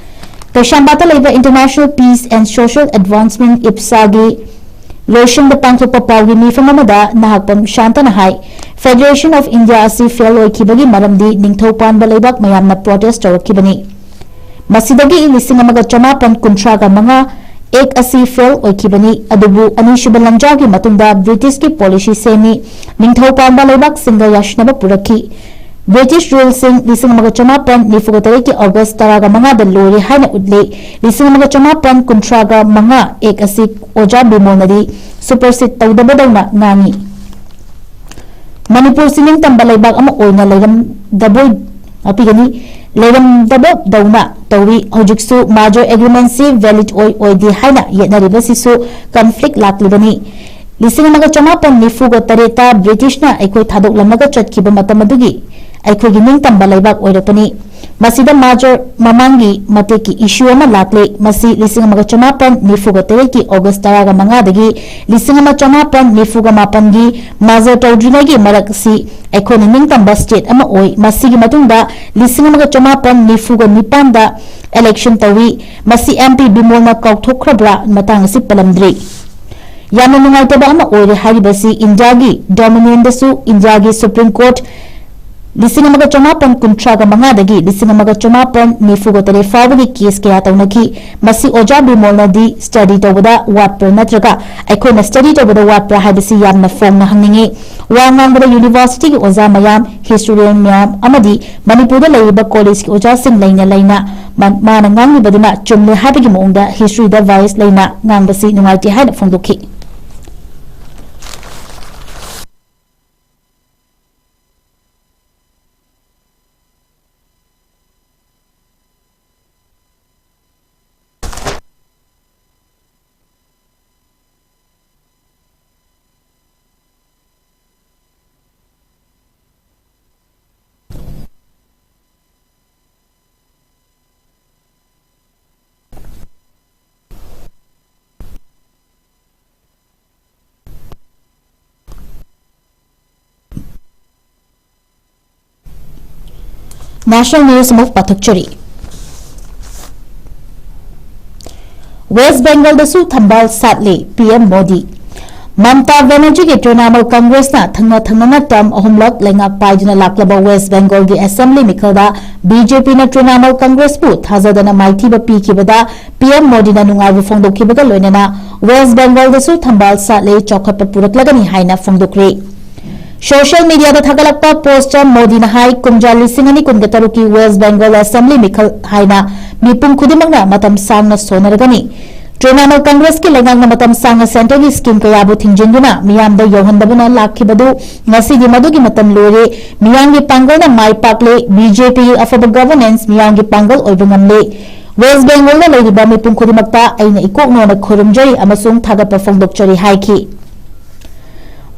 ꯀꯩꯁꯥꯝꯄꯥꯠꯇ ꯂꯩꯕ International Peace and Social Advancement, ꯏꯞꯁꯥꯒꯤ ꯂꯣꯏꯁꯪꯗ ꯄꯥꯡꯊꯣꯛꯄ ꯄꯥꯎꯒꯤ ꯃꯤꯐꯝ ꯑꯃꯗ ꯅꯍꯥꯛꯄꯝ ꯁꯥꯟꯇꯅ ꯍꯥꯏ, Federation of India ꯑꯁꯤ ꯐꯦꯜ ꯑꯣꯏꯈꯤꯕꯒꯤ ꯃꯔꯝꯗꯤ ꯅꯤꯡꯊꯧ ꯄꯥꯟꯕ ꯂꯩꯕꯥꯛ ꯃꯌꯥꯝꯅ ꯄ꯭ꯔꯣꯇꯦꯁ ꯇꯧꯔꯛꯈꯤꯕꯅꯤ꯫ ꯃꯁꯤꯗꯒꯤ ꯂꯤꯁꯤꯡ ꯑꯃꯒ ꯆꯃꯥꯄꯟ ꯀꯨꯟꯊ꯭ꯔꯥꯒ ꯃꯉꯥ ꯑꯦꯛ ꯑꯁꯤ ꯐꯦꯜ ꯑꯣꯏꯈꯤꯕꯅꯤ, ꯑꯗꯨꯕꯨ ꯑꯅꯤꯁꯨꯕ ꯂꯥꯟꯖꯥꯎꯒꯤ ꯃꯇꯨꯡꯗ ꯕ꯭ꯔꯤꯇꯤꯁꯀꯤ ꯄꯣꯂꯤꯁꯤ ꯁꯦꯝꯃꯤ, ꯅꯤꯡꯊꯧ ꯄꯥꯟꯕ ꯂꯩꯕꯥꯛꯁꯤꯡꯒ ꯌꯥꯁꯤꯟꯅꯕ ꯄꯨꯔꯛꯈꯤ꯫ ꯕ꯭ꯔꯤꯇꯤꯁ ꯔꯨꯜꯁꯤꯡ ꯂꯤꯁꯤꯡ ꯑꯃꯒ ꯆꯃꯥꯄꯟ ꯅꯤꯐꯨꯒ ꯇꯔꯦꯠꯀꯤ ꯑꯣꯒꯁ ꯇꯔꯥꯒ ꯃꯉꯥꯗ ꯂꯣꯏꯔꯦ ꯍꯥꯏꯅ ꯎꯠꯂꯤ꯫ ꯂꯤꯁꯤꯡ ꯑꯃꯒ ꯆꯃꯥꯄꯟ ꯀꯨꯟꯊ꯭ꯔꯥꯒ ꯃꯉꯥ ꯑꯦꯛ ꯑꯁꯤ ꯑꯣꯖꯥ ꯕꯤꯃꯣꯜꯅꯗꯤ ꯁꯨꯄꯔꯁꯤꯠ ꯇꯧꯗꯕꯗꯧꯅ ꯉꯥꯡꯉꯤ꯫ ꯃꯅꯤꯄꯨꯔꯁꯤ ꯅꯤꯡꯇꯝꯕ ꯂꯩꯕꯥꯛ ꯑꯃ ꯑꯣꯏꯅ ꯂꯩꯔꯝꯗꯕꯣꯏ, ꯉꯥꯛꯄꯤꯒꯅꯤ, ꯂꯩꯔꯝꯗꯕꯗꯧꯅ ꯇꯧꯏ꯫ ꯍꯧꯖꯤꯛꯁꯨ ꯃꯥꯖꯔ ꯑꯦꯒ꯭ꯔꯤꯃꯦꯟꯁꯤ ꯚꯦꯂꯤꯗ ꯑꯣꯏ ꯑꯣꯏꯗꯦ ꯍꯥꯏꯅ ꯌꯦꯠꯅꯔꯤꯕꯁꯤꯁꯨ ꯀꯟꯐ꯭ꯂꯤꯛ ꯂꯥꯛꯂꯤꯕꯅꯤ꯫ ꯂꯤꯁꯤꯡ ꯑꯃꯒ ꯆꯃꯥꯄꯟ ꯅꯤꯐꯨꯒ ꯇꯔꯦꯠꯇ ꯕ꯭ꯔꯤꯇꯤꯁꯅ ꯑꯩꯈꯣꯏ ꯊꯥꯗꯣꯛꯂꯝꯂꯒ ꯆꯠꯈꯤꯕ ꯃꯇꯝ ꯑꯗꯨꯒꯤ ꯑꯩꯈꯣꯏꯒꯤ ꯅꯤꯡꯇꯝꯕ ꯂꯩꯕꯥꯛ ꯑꯣꯏꯔꯛꯄꯅꯤ꯫ ꯃꯁꯤꯗ ꯃꯥꯖꯔ ꯃꯃꯥꯡꯒꯤ ꯃꯇꯦꯛꯀꯤ ꯏꯁꯨ ꯑꯃ ꯂꯥꯛꯂꯦ꯫ ꯃꯁꯤ ꯂꯤꯁꯤꯡ ꯑꯃꯒ ꯆꯃꯥꯄꯟ ꯅꯤꯐꯨꯒ ꯇꯔꯦꯠꯀꯤ ꯑꯣꯒꯁ ꯇꯔꯥꯒ ꯃꯉꯥꯗꯒꯤ ꯂꯤꯁꯤꯡ ꯑꯃ ꯆꯃꯥꯄꯟ ꯅꯤꯐꯨꯒ ꯃꯥꯄꯟꯒꯤ ꯃꯥꯖꯔ ꯇꯧꯗ꯭ꯔꯤꯉꯩꯒꯤ ꯃꯔꯛꯁꯤ ꯑꯩꯈꯣꯏꯅ ꯅꯤꯡꯇꯝꯕ ꯁ꯭ꯇꯦꯠ ꯑꯃ ꯑꯣꯏ꯫ ꯃꯁꯤꯒꯤ ꯃꯇꯨꯡꯗ ꯂꯤꯁꯤꯡ ꯑꯃꯒ ꯆꯃꯥꯄꯟ ꯅꯤꯐꯨꯒ ꯅꯤꯄꯥꯟꯗ ꯏꯂꯦꯛꯁꯟ ꯇꯧꯏ꯫ ꯃꯁꯤ ꯑꯦꯝ ꯄꯤ ꯕꯤꯃꯣꯜꯅ ꯀꯥꯎꯊꯣꯛꯈ꯭ꯔꯕ꯭ꯔꯥ? ꯃꯇꯥꯡ ꯑꯁꯤ ꯄꯜꯂꯝꯗ꯭ꯔꯤ꯫ ꯌꯥꯝꯅ ꯅꯨꯡꯉꯥꯏꯇꯕ ꯑꯃ ꯑꯣꯏꯔꯦ ꯍꯥꯏꯔꯤꯕꯁꯤ ꯏꯟꯗꯤꯌꯥꯒꯤ ꯗꯣꯃꯤꯅꯤꯌꯟꯗꯁꯨ ꯏꯟꯗꯤꯌꯥꯒꯤ ꯁꯨꯄ꯭ꯔꯤꯝ ꯀꯣꯔꯠ ꯂꯤꯁꯤꯡ ꯑꯃꯒ ꯆꯃꯥꯄꯟ ꯀꯨꯟꯊ꯭ꯔꯥꯒ ꯃꯉꯥꯗꯒꯤ ꯂꯤꯁꯤꯡ ꯑꯃꯒ ꯆꯃꯥꯄꯟ ꯅꯤꯐꯨꯒ ꯇꯔꯦꯠ ꯐꯥꯎꯕꯒꯤ ꯀꯦꯁ ꯀꯌꯥ ꯇꯧꯅꯈꯤ꯫ ꯃꯁꯤ ꯑꯣꯖꯥ ꯕꯤꯃꯣꯜꯅꯗꯤ ꯁ꯭ꯇꯗꯤ ꯇꯧꯕꯗ ꯋꯥꯠꯄ꯭ꯔꯥ ꯅꯠꯇ꯭ꯔꯒ ꯑꯩꯈꯣꯏꯅ ꯁ꯭ꯇꯗꯤ ꯇꯧꯕꯗ ꯋꯥꯠꯄ꯭ꯔꯥ ꯍꯥꯏꯕꯁꯤ ꯌꯥꯝꯅ ꯐꯣꯡꯅ ꯍꯪꯅꯤꯡꯏ꯫ ꯋꯥ ꯉꯥꯡꯕꯗ ꯌꯨꯅꯤꯚꯔꯁꯤꯇꯤꯒꯤ ꯑꯣꯖꯥ ꯃꯌꯥꯝ, ꯍꯤꯁꯇꯣꯔꯤꯌꯟ ꯃꯌꯥꯝ ꯑꯃꯗꯤ ꯃꯅꯤꯄꯨꯔꯗ ꯂꯩꯔꯤꯕ ꯀꯣꯂꯦꯖꯀꯤ ꯑꯣꯖꯥꯁꯤꯡ ꯂꯩꯅ ꯂꯩꯅ ꯃꯥ-, ꯃꯥꯅ ꯉꯥꯡꯂꯤꯕꯗꯨꯅ ꯆꯨꯝꯂꯦ ꯍꯥꯏꯕꯒꯤ ꯃꯑꯣꯡꯗ history-ꯗ bias ꯂꯩꯅ ꯉꯥꯡꯕꯁꯤ ꯅꯨꯡꯉꯥꯏꯇꯦ ꯍꯥꯏꯅ ꯐꯣꯡꯗꯣꯛꯈꯤ꯫ National news ꯑꯃꯨꯛ ꯄꯥꯊꯣꯛꯆꯔꯤ꯫ West Bengal-ꯗꯁꯨ ꯊꯝꯕꯥꯜ ꯁꯥꯠꯂꯦ ꯄꯤ ꯑꯦꯝ ꯃꯣꯗꯤ꯫ ꯃꯝꯇꯥ ꯕꯦꯅꯔꯖꯤꯒꯤ ꯇ꯭ꯔꯤꯅꯥꯃꯨꯜ ꯀꯪꯒ꯭ꯔꯦꯁꯅ ꯊꯪꯅ ꯊꯪꯅꯅ term ꯑꯍꯨꯝꯂꯛ ꯂꯩꯉꯥꯛ ꯄꯥꯏꯗꯨꯅ ꯂꯥꯛꯂꯕ West Bengal-ꯒꯤ assembly ꯃꯤꯈꯜꯗ BJP-ꯅ ꯇ꯭ꯔꯤꯅꯥꯃꯨꯜ ꯀꯪꯒ꯭ꯔꯦꯁꯄꯨ ꯊꯥꯖꯗꯅ ꯃꯥꯏꯊꯤꯕ ꯄꯤꯈꯤꯕꯗ ꯄꯤ ꯑꯦꯝ ꯃꯣꯗꯤꯅ ꯅꯨꯡꯉꯥꯏꯕ ꯐꯣꯡꯗꯣꯛꯈꯤꯕꯒ ꯂꯣꯏꯅꯅ West Bengal-ꯗꯁꯨ ꯊꯝꯕꯥꯜ ꯁꯥꯠꯂꯦ, ꯆꯥꯎꯈꯠꯄ ꯄꯨꯔꯛꯂꯒꯅꯤ ꯍꯥꯏꯅ ꯐꯣꯡꯗꯣꯛꯈ꯭ꯔꯦ꯫ Social media-ꯗ ꯊꯥꯒꯠꯂꯛꯄ post-ꯇ ꯃꯣꯗꯤꯅ ꯍꯥꯏ, ꯀꯨꯝꯖꯥ ꯂꯤꯁꯤꯡ ꯑꯅꯤ ꯀꯨꯟꯒ ꯇꯔꯨꯛꯀꯤ West Bengal Assembly ꯃꯤꯈꯜ ꯍꯥꯏꯅ ꯃꯤꯄꯨꯝ ꯈꯨꯗꯤꯡꯃꯛꯅ ꯃꯇꯝ ꯁꯥꯡꯅ ꯁꯣꯟꯅꯔꯒꯅꯤ꯫ ꯇ꯭ꯔꯤꯅꯥꯃꯨꯜ ꯀꯪꯒ꯭ꯔꯦꯁꯀꯤ ꯂꯩꯉꯥꯛꯅ ꯃꯇꯝ ꯁꯥꯡꯅ centre-ꯒꯤ scheme ꯀꯌꯥꯕꯨ ꯊꯤꯡꯖꯤꯟꯗꯨꯅ ꯃꯤꯌꯥꯝꯗ ꯌꯧꯍꯟꯗꯕꯅ ꯂꯥꯛꯈꯤꯕꯗꯨ ꯉꯁꯤꯗꯤ ꯃꯗꯨꯒꯤ ꯃꯇꯝ ꯂꯣꯏꯔꯦ꯫ ꯃꯤꯌꯥꯝꯒꯤ ꯄꯥꯡꯒꯜꯅ ꯃꯥꯏ ꯄꯥꯛꯂꯦ꯫ BJP-ꯒꯤ ꯑꯐꯕ governance ꯃꯤꯌꯥꯝꯒꯤ ꯄꯥꯡꯒꯜ ꯑꯣꯏꯕ ꯉꯝꯂꯦ꯫ West Bengal-ꯗ ꯂꯩꯔꯤꯕ ꯃꯤꯄꯨꯝ ꯈꯨꯗꯤꯡꯃꯛꯇ ꯑꯩꯅ ꯏꯀꯣꯛꯅꯣꯅ ꯈꯨꯔꯨꯝꯖꯔꯤ ꯑꯃꯁꯨꯡ ꯊꯥꯒꯠꯄ ꯐꯣꯡꯗꯣꯛꯆꯔꯤ ꯍꯥꯏꯈꯤ꯫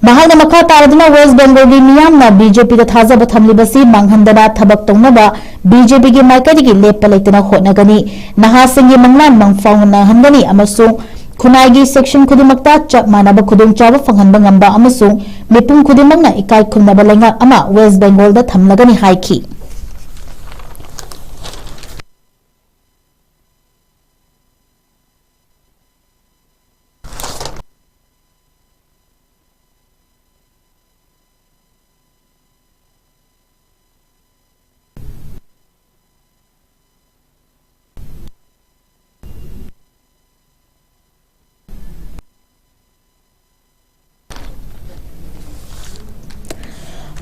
ꯃꯍꯥꯛꯅ ꯃꯈꯥ ꯇꯥꯔꯗꯨꯅ West Bengal-ꯒꯤ ꯃꯤꯌꯥꯝꯅ BJP-ꯗ ꯊꯥꯖꯕ ꯊꯝꯂꯤꯕꯁꯤ ꯃꯥꯡꯍꯟꯗꯅ ꯊꯕꯛ ꯇꯧꯅꯕ BJP-ꯒꯤ ꯃꯥꯏꯀꯩꯗꯒꯤ ꯂꯦꯞꯄ ꯂꯩꯇꯅ ꯍꯣꯠꯅꯒꯅꯤ, ꯅꯍꯥꯁꯤꯡꯒꯤ ꯃꯪꯂꯥꯟ ꯃꯪꯐꯥꯎꯅꯍꯟꯒꯅꯤ ꯑꯃꯁꯨꯡ ꯈꯨꯟꯅꯥꯏꯒꯤ section ꯈꯨꯗꯤꯡꯃꯛꯇ ꯆꯞ ꯃꯥꯟꯅꯕ ꯈꯨꯗꯣꯡꯆꯥꯕ ꯐꯪꯍꯟꯕ ꯉꯝꯕ ꯑꯃꯁꯨꯡ ꯃꯤꯄꯨꯝ ꯈꯨꯗꯤꯡꯃꯛꯅ ꯏꯀꯥꯏ ꯈꯨꯝꯅꯕ ꯂꯩꯉꯥꯛ ꯑꯃ West Bengal-ꯗ ꯊꯝꯂꯒꯅꯤ ꯍꯥꯏꯈꯤ꯫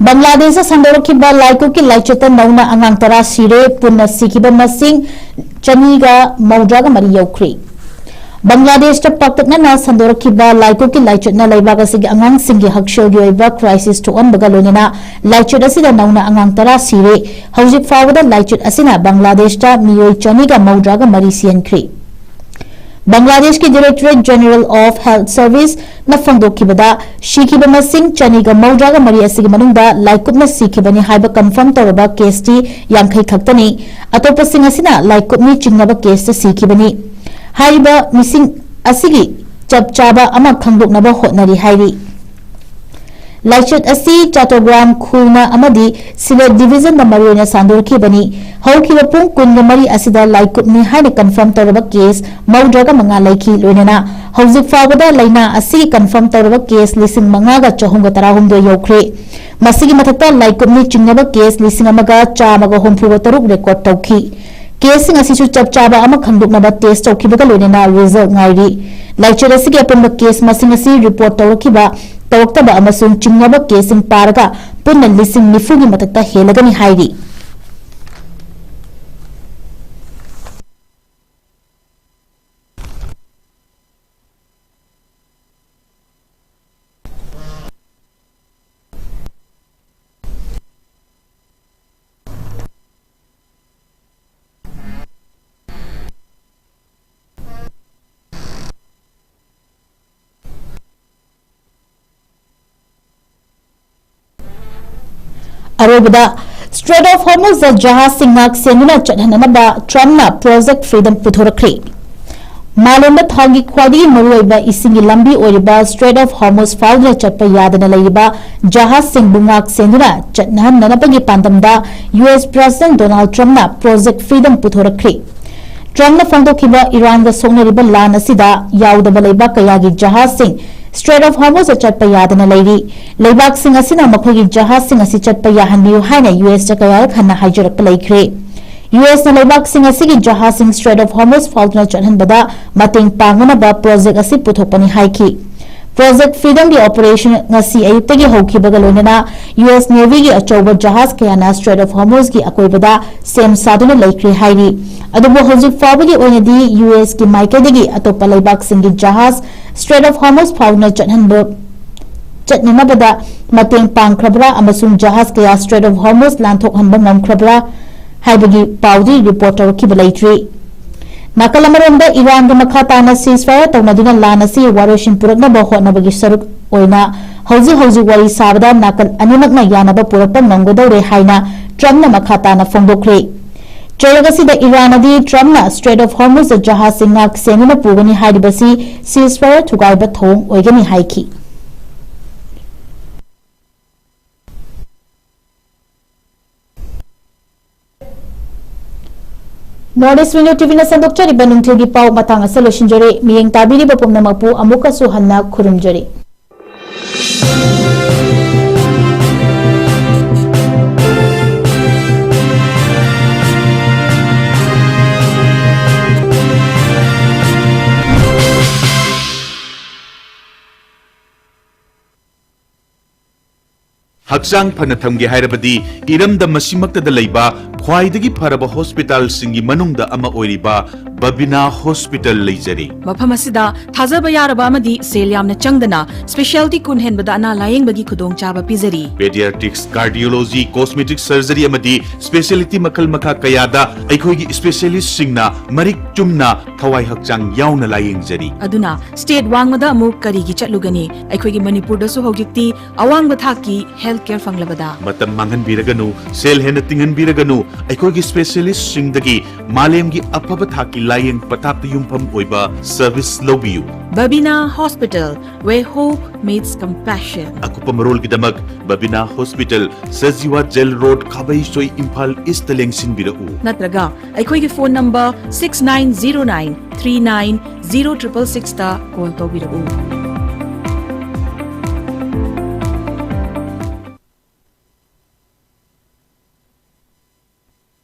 ꯕꯪꯒ꯭ꯂꯥꯗꯦꯁꯇ ꯁꯟꯗꯣꯔꯛꯈꯤꯕ ꯂꯥꯏꯀꯨꯞꯀꯤ ꯂꯥꯏꯆꯠꯇ ꯅꯧꯅ ꯑꯉꯥꯡ ꯇꯔꯥ ꯁꯤꯔꯦ, ꯄꯨꯟꯅ ꯁꯤꯈꯤꯕ ꯃꯁꯤꯡ ꯆꯅꯤꯒ ꯃꯧꯗ꯭ꯔꯥꯒ ꯃꯔꯤ ꯌꯧꯈ꯭ꯔꯦ꯫ ꯕꯪꯒ꯭ꯂꯥꯗꯦꯁꯇ ꯄꯥꯛꯇꯛꯅꯅ ꯁꯟꯗꯣꯔꯛꯈꯤꯕ ꯂꯥꯏꯀꯨꯞꯀꯤ ꯂꯥꯏꯆꯠꯅ ꯂꯩꯕꯥꯛ ꯑꯁꯤꯒꯤ ꯑꯉꯥꯡꯁꯤꯡꯒꯤ ꯍꯛꯁꯦꯜꯒꯤ ꯑꯣꯏꯕ crisis ꯊꯣꯛꯍꯟꯕꯒ ꯂꯣꯏꯅꯅ ꯂꯥꯏꯆꯠ ꯑꯁꯤꯗ ꯅꯧꯅ ꯑꯉꯥꯡ ꯇꯔꯥ ꯁꯤꯔꯦ꯫ ꯍꯧꯖꯤꯛ ꯐꯥꯎꯕꯗ ꯂꯥꯏꯆꯠ ꯑꯁꯤꯅ ꯕꯪꯒ꯭ꯂꯥꯗꯦꯁꯇ ꯃꯤꯑꯣꯏ ꯆꯅꯤꯒ ꯃꯧꯗ꯭ꯔꯥꯒ ꯃꯔꯤ ꯁꯤꯍꯟꯈ꯭ꯔꯦ꯫ ꯕꯪꯒ꯭ꯂꯥꯗꯦꯁꯀꯤ Directorate General of Health Service ꯅ ꯐꯣꯡꯗꯣꯛꯈꯤꯕꯗ, ꯁꯤꯈꯤꯕ ꯃꯁꯤꯡ ꯆꯅꯤꯒ ꯃꯧꯗ꯭ꯔꯥꯒ ꯃꯔꯤ ꯑꯁꯤꯒꯤ ꯃꯅꯨꯡꯗ ꯂꯥꯏꯀꯨꯞꯅ ꯁꯤꯈꯤꯕꯅꯤ ꯍꯥꯏꯕ confirm ꯇꯧꯔꯕ case ꯇꯤ ꯌꯥꯡꯈꯩ ꯈꯛꯇꯅꯤ꯫ ꯑꯇꯣꯞꯄꯁꯤꯡ ꯑꯁꯤꯅ ꯂꯥꯏꯀꯨꯞꯅꯤ ꯆꯤꯡꯅꯕ case ꯇ ꯁꯤꯈꯤꯕꯅꯤ꯫ ꯍꯥꯏꯔꯤꯕ ꯃꯤꯁꯤꯡ ꯑꯁꯤꯒꯤ ꯆꯞ ꯆꯥꯕ ꯑꯃ ꯈꯪꯗꯣꯛꯅꯕ ꯍꯣꯠꯅꯔꯤ ꯍꯥꯏꯔꯤ꯫ ꯂꯥꯏꯆꯠ ꯑꯁꯤ ꯆꯥꯇꯣꯒ꯭ꯔꯥꯝ, ꯈꯨꯜꯅ ꯑꯃꯗꯤ ꯁꯤꯂꯦꯠ division ꯗ ꯃꯔꯨꯑꯣꯏꯅ ꯁꯟꯗꯣꯔꯛꯈꯤꯕꯅꯤ꯫ ꯍꯧꯈꯤꯕ ꯄꯨꯡ ꯀꯨꯟꯒ ꯃꯔꯤ ꯑꯁꯤꯗ ꯂꯥꯏꯀꯨꯞꯅꯤ ꯍꯥꯏꯅ confirm ꯇꯧꯔꯕ case ꯃꯧꯗ꯭ꯔꯥꯒ ꯃꯉꯥ ꯂꯩꯈꯤ꯫ ꯂꯣꯏꯅꯅ ꯍꯧꯖꯤꯛ ꯐꯥꯎꯕꯗ ꯂꯥꯏꯅꯥ ꯑꯁꯤꯒꯤ confirm ꯇꯧꯔꯕ case ꯂꯤꯁꯤꯡ ꯃꯉꯥꯒ ꯆꯍꯨꯝꯒ ꯇꯔꯥꯍꯨꯝꯗꯣꯏ ꯌꯧꯈ꯭ꯔꯦ꯫ ꯃꯁꯤꯒꯤ ꯃꯊꯛꯇ ꯂꯥꯏꯀꯨꯞꯅꯤ ꯆꯤꯡꯅꯕ case ꯂꯤꯁꯤꯡ ꯑꯃꯒ ꯆꯥꯝꯃꯒ ꯍꯨꯝꯐꯨꯒ ꯇꯔꯨꯛ record ꯇꯧꯈꯤ꯫ Case ꯁꯤꯡ ꯑꯁꯤꯁꯨ ꯆꯞ ꯆꯥꯕ ꯑꯃ ꯈꯪꯗꯣꯛꯅꯕ test ꯇꯧꯈꯤꯕꯒ ꯂꯣꯏꯅꯅ result ꯉꯥꯏꯔꯤ꯫ ꯂꯥꯏꯆꯠ ꯑꯁꯤꯒꯤ ꯑꯄꯨꯟꯕ case ꯃꯁꯤꯡ ꯑꯁꯤ report ꯇꯧꯔꯛꯈꯤꯕ, ꯇꯧꯔꯛꯇꯕ ꯑꯃꯁꯨꯡ ꯆꯤꯡꯅꯕ case ꯁꯤꯡ ꯄꯥꯔꯒ ꯄꯨꯟꯅ ꯂꯤꯁꯤꯡ ꯅꯤꯐꯨꯒꯤ ꯃꯊꯛꯇ ꯍꯦꯜꯂꯒꯅꯤ ꯍꯥꯏꯔꯤ꯫ ꯑꯔꯣꯏꯕꯗ, Strait of Hormuz ꯗ ꯖꯍꯥꯖꯁꯤꯡ ꯉꯥꯛ ꯁꯦꯟꯗꯨꯅ ꯆꯠꯍꯟꯅꯅꯕ ꯇ꯭ꯔꯝꯞꯅ Project Freedom ꯄꯨꯊꯣꯔꯛꯈ꯭ꯔꯦ꯫ ꯃꯥꯂꯦꯝꯗ ꯊꯥꯎꯒꯤ ꯈ꯭ꯋꯥꯏꯗꯒꯤ ꯃꯔꯨꯑꯣꯏꯕ ꯏꯁꯤꯡꯒꯤ ꯂꯝꯕꯤ ꯑꯣꯏꯔꯤꯕ Strait of Hormuz ꯐꯥꯎꯗꯨꯅ ꯆꯠꯄ ꯌꯥꯗꯅ ꯂꯩꯔꯤꯕ ꯖꯍꯥꯖꯁꯤꯡꯕꯨ ꯉꯥꯛ ꯁꯦꯟꯗꯨꯅ ꯆꯠꯅꯍꯟꯅꯅꯕꯒꯤ ꯄꯥꯟꯗꯝꯗ ꯌꯨ ꯑꯦꯁ President Donald Trumpꯅ Project Freedom ꯄꯨꯊꯣꯔꯛꯈ꯭ꯔꯦ꯫ ꯇ꯭ꯔꯝꯞꯅ ꯐꯣꯡꯗꯣꯛꯈꯤꯕ ꯏꯔꯥꯟꯒ ꯁꯣꯛꯅꯔꯤꯕ ꯂꯥꯟ ꯑꯁꯤꯗ ꯌꯥꯎꯗꯕ ꯂꯩꯕꯥꯛ ꯀꯌꯥꯒꯤ ꯖꯍꯥꯖꯁꯤꯡ Strait of Hormuzꯗ ꯆꯠꯄ ꯌꯥꯗꯅ ꯂꯩꯔꯤ꯫ ꯂꯩꯕꯥꯛꯁꯤꯡ ꯑꯁꯤꯅ ꯃꯈꯣꯏꯒꯤ ꯖꯍꯥꯖꯁꯤꯡ ꯑꯁꯤ ꯆꯠꯄ ꯌꯥꯍꯟꯕꯤꯌꯨ ꯍꯥꯏꯅ ꯌꯨ ꯑꯦꯁꯇ ꯀꯌꯥꯔꯛ ꯍꯟꯅ ꯍꯥꯏꯖꯔꯛꯄ ꯂꯩꯈ꯭ꯔꯦ꯫ ꯌꯨ ꯑꯦꯁꯅ ꯂꯩꯕꯥꯛꯁꯤꯡ ꯑꯁꯤꯒꯤ ꯖꯍꯥꯖꯁꯤꯡ Strait of Hormuz ꯐꯥꯎꯗꯨꯅ ꯆꯠꯍꯟꯕꯗ ꯃꯇꯦꯡ ꯄꯥꯡꯅꯅꯕ project ꯑꯁꯤ ꯄꯨꯊꯣꯛꯄꯅꯤ ꯍꯥꯏꯈꯤ꯫ Project Freedomꯒꯤ operation ꯉꯁꯤ ꯑꯌꯨꯛꯇꯒꯤ ꯍꯧꯈꯤꯕꯒ ꯂꯣꯏꯅꯅ U S Navyꯒꯤ ꯑꯆꯧꯕ ꯖꯍꯥꯖ ꯀꯌꯥꯅ Strait of Hormuzꯒꯤ ꯑꯀꯣꯏꯕꯗ ꯁꯦꯝ ꯁꯥꯗꯨꯅ ꯂꯩꯈ꯭ꯔꯦ ꯍꯥꯏꯔꯤ꯫ ꯑꯗꯨꯕꯨ ꯍꯧꯖꯤꯛ ꯐꯥꯎꯕꯒꯤ ꯑꯣꯏꯅꯗꯤ U Sꯀꯤ ꯃꯥꯏꯀꯩꯗꯒꯤ ꯑꯇꯣꯞꯄ ꯂꯩꯕꯥꯛꯁꯤꯡꯒꯤ ꯖꯍꯥꯖ Strait of Hormuz ꯐꯥꯎꯅ ꯆꯠꯍꯟꯕ, ꯆꯠꯅꯅꯕꯗ ꯃꯇꯦꯡ ꯄꯥꯡꯈ꯭ꯔꯕ꯭ꯔꯥ ꯑꯃꯁꯨꯡ ꯖꯍꯥꯖ ꯀꯌꯥ Strait of Hormuz ꯂꯥꯟꯊꯣꯛꯍꯟꯕ ꯉꯝꯈ꯭ꯔꯕ꯭ꯔꯥ ꯍꯥꯏꯕꯒꯤ ꯄꯥꯎꯗꯤ report ꯇꯧꯔꯛꯈꯤꯕ ꯂꯩꯇ꯭ꯔꯤ꯫ ꯅꯥꯀꯜ ꯑꯃꯔꯣꯝꯗ ꯏꯔꯥꯟꯒ ꯃꯈꯥ ꯇꯥꯅ ceasefire ꯇꯧꯅꯗꯨꯅ ꯂꯥꯟ ꯑꯁꯤ ꯋꯥꯔꯣꯏꯁꯤꯟ ꯄꯨꯔꯛꯅꯕ ꯍꯣꯠꯅꯕꯒꯤ ꯁꯔꯨꯛ ꯑꯣꯏꯅ ꯍꯧꯖꯤꯛ ꯍꯧꯖꯤꯛ ꯋꯥꯔꯤ ꯁꯥꯕꯗ ꯅꯥꯀꯜ ꯑꯅꯤꯃꯛꯅ ꯌꯥꯅꯕ ꯄꯨꯔꯛꯄ ꯉꯝꯒꯗꯧꯔꯦ ꯍꯥꯏꯅ ꯇ꯭ꯔꯝꯞꯅ ꯃꯈꯥ ꯇꯥꯅ ꯐꯣꯡꯗꯣꯛꯈ꯭ꯔꯦ꯫ ꯆꯩꯔꯛ ꯑꯁꯤꯗ ꯏꯔꯥꯟ ꯑꯗꯤ ꯇ꯭ꯔꯝꯞꯅ Strait of Hormuzꯗ ꯖꯍꯥꯖꯁꯤꯡ ꯉꯥꯛ ꯁꯦꯟꯗꯨꯅ ꯄꯨꯒꯅꯤ ꯍꯥꯏꯔꯤꯕꯁꯤ ceasefire ꯊꯨꯒꯥꯏꯕ ꯊꯧꯑꯣꯡ ꯑꯣꯏꯒꯅꯤ ꯍꯥꯏꯈꯤ꯫ North East Window TVꯅ ꯁꯟꯗꯣꯛꯆꯔꯤꯕ ꯅꯨꯡꯊꯤꯜꯒꯤ ꯄꯥꯎ ꯃꯇꯥꯡ ꯑꯁꯤꯗ ꯂꯣꯏꯁꯤꯟꯖꯔꯦ꯫ ꯃꯤꯠꯌꯦꯡ ꯇꯥꯕꯤꯔꯤꯕ ꯄꯨꯝꯅꯃꯛꯄꯨ ꯑꯃꯨꯛꯀꯁꯨ ꯍꯟꯅ ꯈꯨꯔꯨꯝꯖꯔꯤ꯫ ꯍꯛꯆꯥꯡ ꯐꯅ ꯊꯝꯒꯦ ꯍꯥꯏꯔꯕꯗꯤ ꯏꯔꯝꯗꯝ ꯑꯁꯤꯃꯛꯇꯗ ꯂꯩꯕ ꯈ꯭ꯋꯥꯏꯗꯒꯤ ꯐꯔꯕ ꯍꯣꯁꯄꯤꯇꯥꯜꯁꯤꯡꯒꯤ ꯃꯅꯨꯡꯗ ꯑꯃ ꯑꯣꯏꯔꯤꯕ ꯕꯕꯤꯅꯥ ꯍꯣꯁꯄꯤꯇꯥꯜ ꯂꯩꯖꯔꯤ꯫ ꯃꯐꯝ ꯑꯁꯤꯗ ꯊꯥꯖꯕ ꯌꯥꯔꯕ ꯑꯃꯗꯤ ꯁꯦꯜ ꯌꯥꯝꯅ ꯆꯪꯗꯅ specialty ꯀꯨꯟ ꯍꯦꯟꯕꯗ ꯑꯅꯥ ꯂꯥꯌꯦꯡꯕꯒꯤ ꯈꯨꯗꯣꯡꯆꯥꯕ ꯄꯤꯖꯔꯤ꯫ Pediatrics, cardiology, cosmetic surgery ꯑꯃꯗꯤ specialty ꯃꯈꯜ ꯃꯈꯥ ꯀꯌꯥꯗ ꯑꯩꯈꯣꯏꯒꯤ specialistꯁꯤꯡꯅ ꯃꯔꯤꯛ ꯆꯨꯝꯅ ꯊꯋꯥꯏ ꯍꯛꯆꯥꯡ ꯌꯥꯎꯅ ꯂꯥꯌꯦꯡꯖꯔꯤ꯫ ꯑꯗꯨꯅ state ꯋꯥꯡꯃꯗ ꯑꯃꯨꯛ ꯀꯔꯤꯒꯤ ꯆꯠꯂꯨꯒꯅꯤ? ꯑꯩꯈꯣꯏꯒꯤ ꯃꯅꯤꯄꯨꯔꯗꯁꯨ ꯍꯧꯖꯤꯛꯇꯤ ꯑꯋꯥꯡꯕ ꯊꯥꯛꯀꯤ health care ꯐꯪꯂꯕꯗ꯫ ꯃꯇꯝ ꯃꯥꯡꯍꯟꯕꯤꯔꯒꯅꯨ, ꯁꯦꯜ ꯍꯦꯟꯅ ꯇꯤꯡꯍꯟꯕꯤꯔꯒꯅꯨ, ꯑꯩꯈꯣꯏꯒꯤ specialistꯁꯤꯡꯗꯒꯤ ꯃꯥꯂꯦꯝꯒꯤ ꯑꯐꯕ ꯊꯥꯛꯀꯤ ꯂꯥꯌꯦꯡ ꯄꯊꯥꯞꯇ ꯌꯨꯝꯐꯝ ꯑꯣꯏꯕ service ꯂꯧꯕꯤꯌꯨ꯫ Babina Hospital, where hope meets compassion. ꯑꯀꯨꯞꯄ ꯃꯔꯣꯜꯒꯤꯗꯃꯛ Babina hospital, Sajiwa jail road, Khabeisoi, Imphal east ꯂꯦꯡꯁꯤꯟꯕꯤꯔꯛꯎ꯫ ꯅꯠꯇ꯭ꯔꯒ ꯑꯩꯈꯣꯏꯒꯤ phone number six nine zero nine three nine zero triple sixꯇ call ꯇꯧꯕꯤꯔꯛꯎ꯫